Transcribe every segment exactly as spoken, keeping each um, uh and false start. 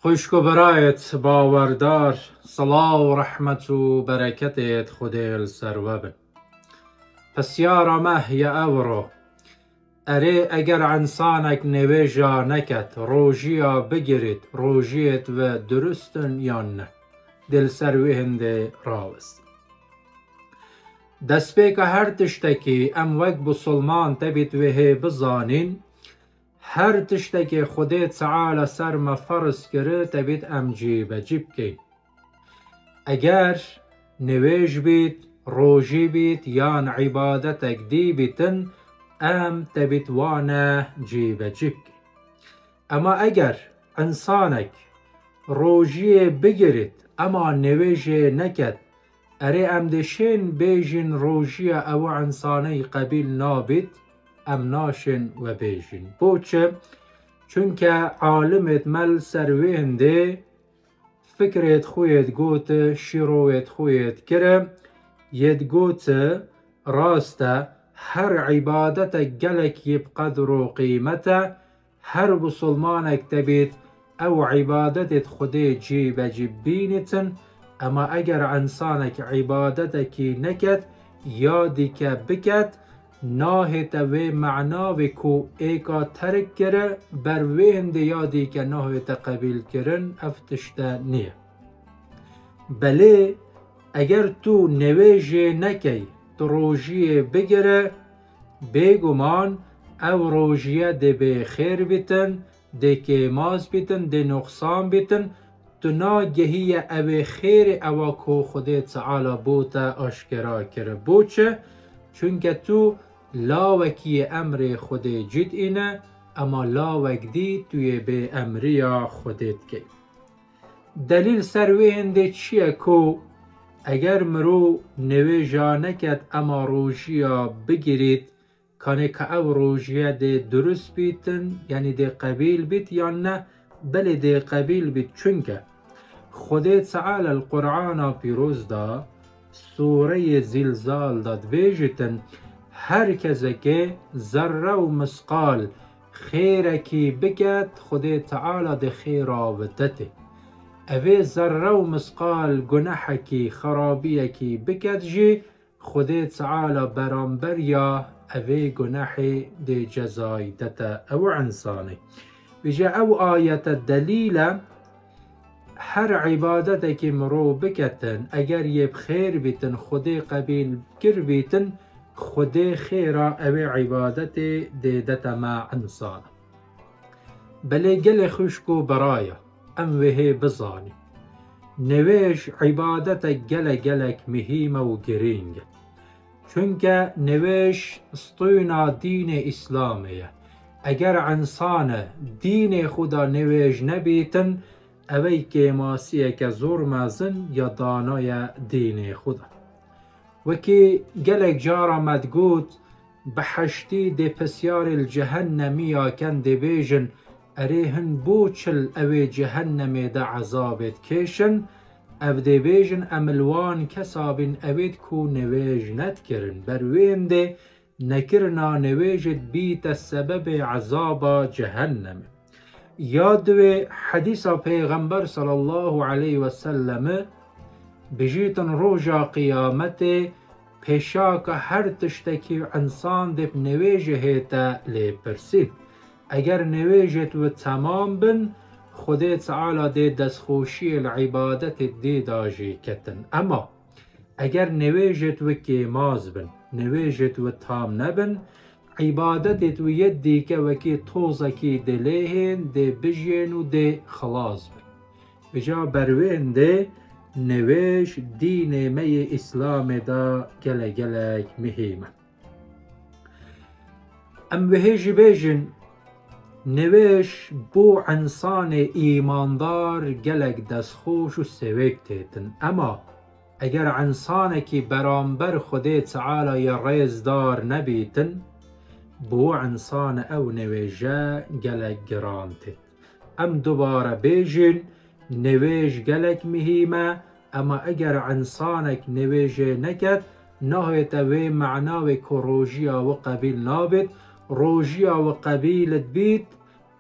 Xwişk û birayêt bawerdar, silav û rehmet û bereketêt Xwedê li ser we bin. Pisyara me ya ewro, erê eger însanek nêwêja neket, rojiya bigirît, rojiyêt wê durust in yan ne? Dê li ser wê hindê rawest. Destpêka her tiştekî em wek Musulman tebît wê hê bizanîn, her tiştekê Xwedê Teala ser me ferz kiri, tebît em cîbecî bikeyn. Eger nêwêj bît, rojî bît yan îbadetek dî bîtin, em tebît wane cîbecî bikeyn. Ema eger însanek rojiyê bigirît, ema nêwêjê neket, erê em dê şên bêjin rojiya ew însaney qebîl nabît, em naşên we bêjin. Bo çi? Çunke alimêt me li ser wê hindê fikrêt xwe yêt goti, şîrovêt xwe yêt kiri, yêt goti, rast e, her îbadetek gelek yê bi qedr û qîmet e, her Musulmanek tebît ew îbadetêt Xwedê cîbecî bînîtin, ema eger însanek îbadetekî neket ya dîke biket, nahête wê menavê ku êka terk kiri, ber wê hindê ya dîke nahête qebîlkirin, ev tişte niye. Belê, eger tu nêwêjê nekey, tu rojiyê bigire, bêguman ew rojiye dê bê xêr bîtin, dê kêmaz bîtin, dê noqsan bîtin, tu nagehiye ewê xêrê ewa ku Xwedê Teala bo te aşkera kiri. Bo çi? Çunke tu lawekî yê emrê Xwedê cît îne, ema lawek dî tu yê bê emriya Xwedê dikey. Delîl ser wê hindê çi ye ku eger mirov nêwêja neket ema rojiya bigirît, kanê ka ew rojiye dê durust bîtin, yanî dê qebîl bît yan ne? Belê dê qebîl bît, çunke Xwedê Teala li Qur'ana Pîroz de Sûreyê Zîlzal de dibêjitin, her kesekê zerre û misqal xêrekî biket, Xwedê Teala dê xêra bidetê. Evê zerre û misqal gunehekî, xerabiyekî biket jî, Xwedê Teala beramberiya evê gunehê dê cezayî dete ew însanê. Vêca ew ayete delîl e, her îbadetekî mirov biketin, eger yê bi xêr bîtin, Xwedê qebîl kir bîtin, Xwedê xêra ewê îbadetê dê dete me însan. Belê gelê xwişk û biraya, em wê hê bizanîn. Nêwêj îbadetek gele gelek mihîm e û girîng e. Çunke nêwêj stûna dînê Îslamê ye. Eger însane dînê xwe de nêwêj nebîtin, ew ê kêmasiyeke zor mezin ya danaye dînê xwe de. Wekî gelek cara me digot, biheştî dê pisyarê li cehennemî ya ken dê bêjin, erê hin bo çi li ewê cehennemê de ezabê dikêşin? Ev dê bêjin, em li wan kesa bîn ewêd ku nêwêj nedikirin. Ber wê hindê nekirina nêwêjê dibîte sebebê ezaba cehennemê. Ya diwê hedîsa Pêxember sallallahu aleyhi ve sellemi, bijîtin roja qiyametê, pêşaka her tiştekî însan dê bi nêwêjê hête lêpirsîn. Eger nêwêjêt wî temam bin, Xwedê Teala dê destxweşiyê li îbadetê dê da jî ketin. Ema eger nêwêjêt wî kêmaz bin, nêwêjêt wî tam nebin, îbadetêt wî yê dîke wekî tozekî dê lêhên, dê bijiyên û dê xilas bin. Vêca ber wê hindê nêwêj dînê me yê Îslamê de gele gelek mihîm e. Em wê hê jî bêjin, nêwêj bo însanê îmandar gelek destxweş û sewêk têtin. Ema eger însanekî beramber Xwedê Teala yê rêzdar nebîtin, bo însan ew nêwêje gelek giran tê. Em dubare bêjin, nêwêj gelek mihîm e, ema eger însanek nêwêjê neket, nahête wê mena wê ku rojiya wî qebîl nabêt, rojiya wî qebîl dibît,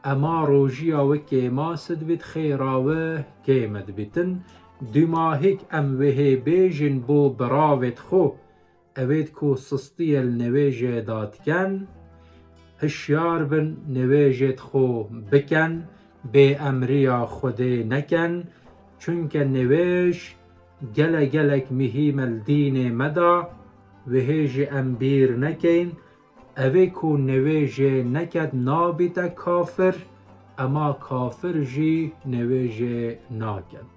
Ema rojiya wi kêmas dibît, xêra wi kêm dibîtin. Dûmahîk em wihê bêjin bo biravêt xo, ewêd ku sistiyê li newêjê da diken, hişyar bin, newêjêd xo biken, bê emriya Xwedê neken, çunke newêj gele gelek mihîm e li dînê me da, wihê jî em bîr nekeyn. Evê ku newêjê neked nabîte kafir, ema kafir jî newêjê naket.